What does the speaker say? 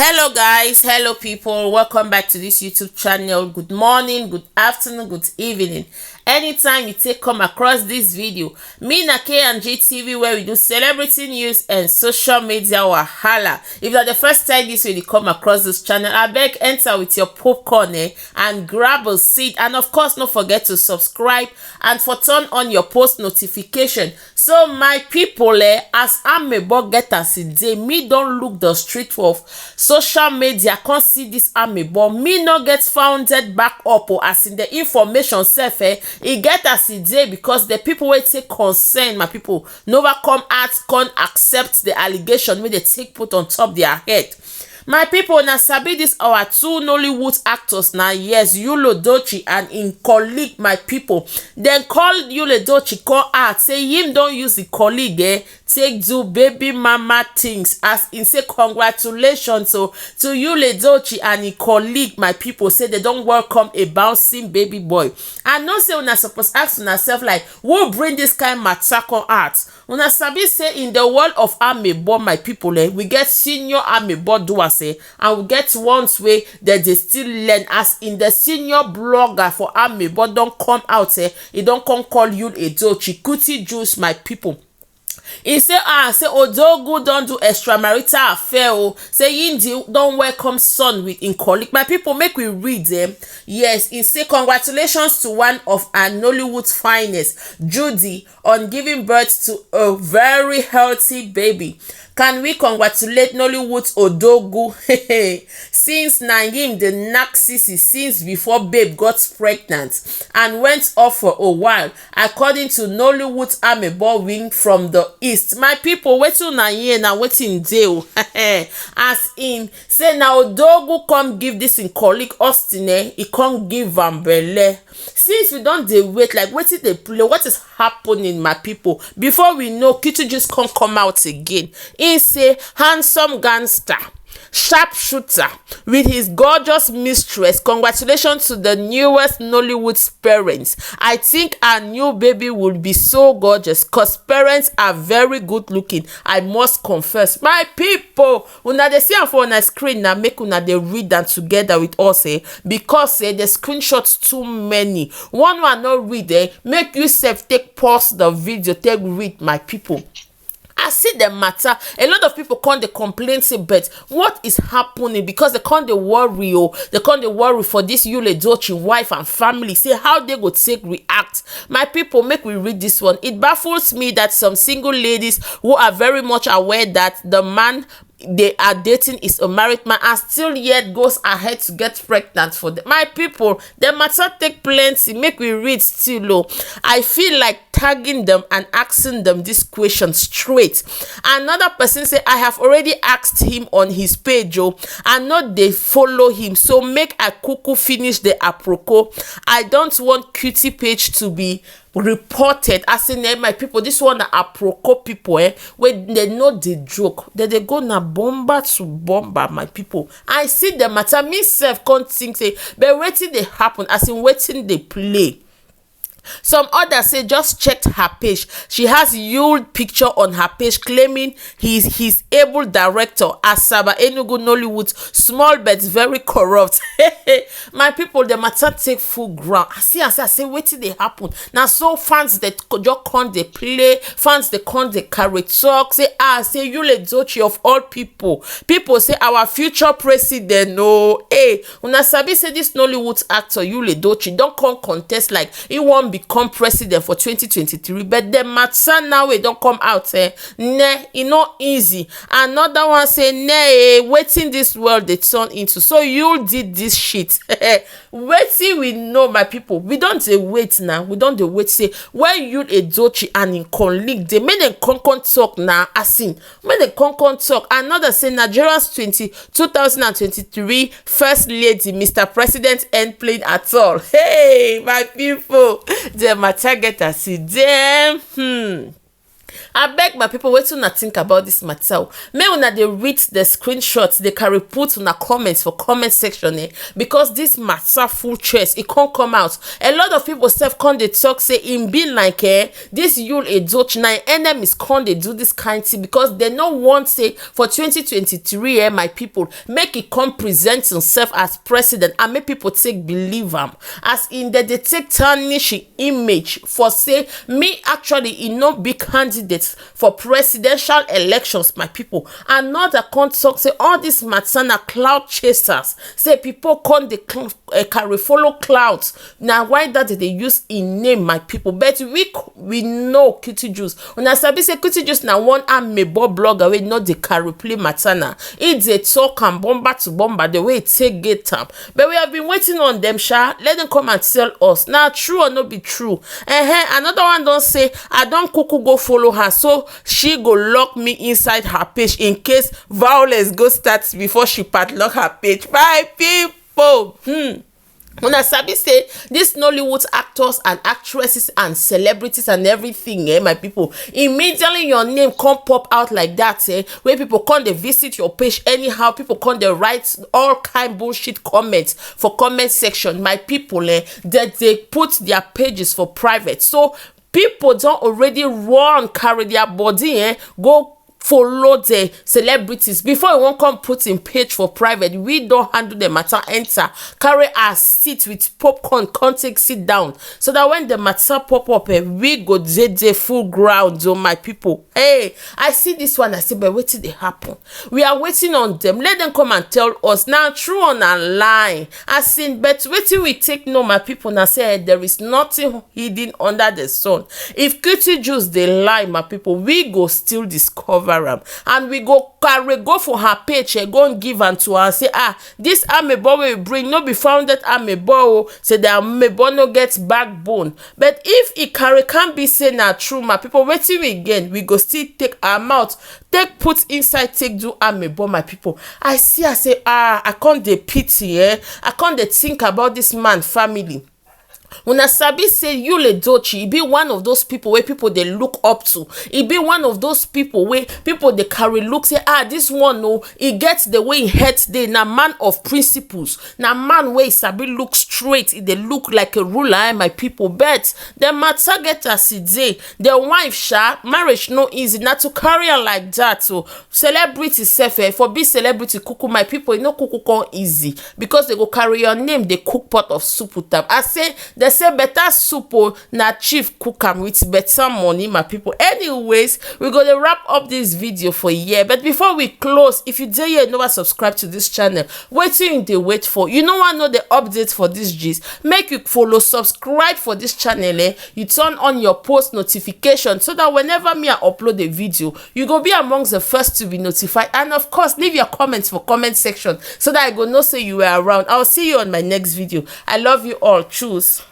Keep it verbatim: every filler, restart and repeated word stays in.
Hello guys, hello people, welcome back to this YouTube channel. Good morning, good afternoon, good evening. Anytime you take come across this video, me na K and G T V, where we do celebrity news and social media wahala. If na the first time this way you come across this channel, I beg enter with your popcorn, eh, and grab a seat, and of course, no forget to subscribe and for turn on your post notification. So my people, eh, as amebo get as e dey, me don look the street of social media, come see this amebo. Me no get founded back up, oh, as in the information sef, eh, e get as e dey, because the people wey take concern, my people, never come out, come accept the allegation wey they take put on top their head. My people, na sabi this our two Nollywood actors na, yes, Yulo Dochi and im colleague, my people. Dem call Yule Dochi come out say him don use the colleague, eh, take do baby mama things, as im say congratulations o to Yule Dochi and im colleague, my people, say they don welcome a bouncing baby boy. I know say una suppose ask una sef, like, who bring this kind matter come out? Una sabi say in the world of amebo, my people, eh, we get senior amebo doers, eh, and we get ones wey dem dey still learn. As in the senior blogger for amebo don come out, eh, e don come call Yul Edochie Kuti Juice, my people. E say, ah, say Odogu don do extramarital affair o, say Yindi don welcome son with im colleague. My people, make we read dem. Yes, e say congratulations to one of our Nollywood finest, Judy, on giving birth to a very healthy baby. Can we congratulate Nollywood Odogu? Since na him dey knack sisi since before babe got pregnant and went off for a while, according to Nollywood amebo wing from the east. My people, wetin una hear na wetin dey o. As in say na Odogu come give this im colleague Austin, eh, e come give am belle. Since we don dey wait, like, wetin dey play, what is happening, my people? Before we know, Kitu just come come out again. He say, handsome gangster, sharp shooter with his gorgeous mistress. Congratulations to the newest Nollywood parents. I think our new baby will be so gorgeous, cause parents are very good looking, I must confess. My people, una dey see am for una screen na, make una dey read am together with us, eh, because, eh, the screenshots too many. One one no read, eh, make you sef take pause the video, take read, my people. I see the matter. A lot of people come dey complain say, but what is happening? Because they come dey worry, oh, they come dey worry for this Yule Dochi wife and family. Say how they go take react. My people, make we read this one. It baffles me that some single ladies who are very much aware that the man they are dating is a married man and still yet goes ahead to get pregnant for them. My people, the matter take plenty. Make we read still, oh. I feel like tagging them and asking them this question straight. Another person say, I have already asked him on his page, oh, I know they follow him, so make I kuku finish the aproko. I don't want Cutie page to be reported. As in, eh, my people, this one na aproko people, eh, wey they know the joke. They dey go na bomba to bomba, my people. I see the matter, me sef come think say, but wetin dey happen? As in, wetin dey play? Some others say just checked her page. She has Yul picture on her page claiming he's his able director, Asaba Enugu Nollywood, small but very corrupt. My people, the matter take full ground. I see, I say, I say, wetin dey happen? Now, so fans that just come dey play, fans they come dey carry talk, say, ah, say Yule Dochi of all people. People say our future president, no, hey, una sabi say this Nollywood actor Yule Dochi don come contest like he wan become president for twenty twenty-three, but the matter now wey don come out, eh, ne, e no easy. Another one say, ne, eh, wetin this world dey turn into? So you did this shit. Wetin we know, my people, we don dey wait now. We don dey wait say when Yul Edochie and im colleague dey, make dem come come talk na, as in, make dem come come talk. Another say Nigeria's twenty, two thousand and twenty-three First Lady, Mister President ain't playing at all. Hey, my people, the matter get as e dey. Hmm. Abeg, my people, wetin una think about this matter o? Make una dey read the screenshots, dey carry put una comments for comment section, eh? Because this matter full chest, e come come out. A lot of people sef come dey talk say im be like, eh, this Yul Edochie, na im enemies come dey do this kind thing because they no want say for twenty twenty-three, eh, my people, make e come present himself as president and make people take believe am. As in, dem dey take tarnish im image for say me actually e no be candidate for presidential elections, my people. Another come talk say all this matter na clout chasers, say people come dey cl- eh, carry follow clout. Na why that they dey use im name, my people. But we c- we know Kuti Juice. Una sabi say Kuti Juice na one amebo blogger wey no dey carry play matter na. E dey talk am bomber to bomber the way e take get am. But we have been waiting on them, sha. Let them come and tell us. Na true or no be true? Eh, another one don say, "I don kuku go follow her, so she go lock me inside her page in case violence go start before she padlock her page." My people, hmm. Una sabi say these Nollywood actors and actresses and celebrities and everything, eh, my people, immediately your name come pop out like that, eh, where people come dey visit your page anyhow, people come dey write all kind bullshit comments for comment section, my people, eh, that they put their pages for private. So people don already run carry their body, eh, go follow the celebrities before e wan come put im page for private. We don handle the matter, enter, carry our seat with popcorn, come take sit down, so that when the matter pop up, eh, we go dey dey full ground o, my people. Hey, I see this one, I say, "But wetin dey happen?" We are waiting on them. Let them come and tell us. Na true or na lie? As in, but wetin we take know, my people, na say, eh, there is nothing hidden under the sun. If Kuti Juice dey lie, my people, we go still discover am, and we go carry go for her page, eh, go and give am to her, say, "Ah, this amebo wey you bring no be founded amebo o, say the amebo no get backbone." But if e carry come be say na true, my people, wetin we gain? We go still take our mouth, take put inside, take do amebo, my people. I see, I say, "Ah, I come dey pity, eh? I come dey think about this man family." Una sabi say Yul Edochie, e be one of those people wey people dey look up to. E be one of those people wey people dey carry look say, "Ah, this one, no, e get the way e head dey. Na man of principles. Na man wey sabi look straight. E dey look like a ruler, eh, my people." But the matter get as e dey. The wife, sha, marriage no easy. Na to carry am like that o. Celebrity sef, eh, for be celebrity kuku, my people, e no kuku come easy, because they go carry your name, they cook pot of soup with am. I say, they say better soup o, na chief cook am with better money, my people. Anyways, we go to wrap up this video for here. But before we close, if you dey here, never subscribe to this channel, wetin you dey wait for? You no wan know the updates for this gist? Make you follow, subscribe for this channel, eh? You turn on your post notification so that whenever me I upload a video, you go be amongst the first to be notified. And of course, leave your comments for comment section so that I go know say you were around. I'll see you on my next video. I love you all. Choose.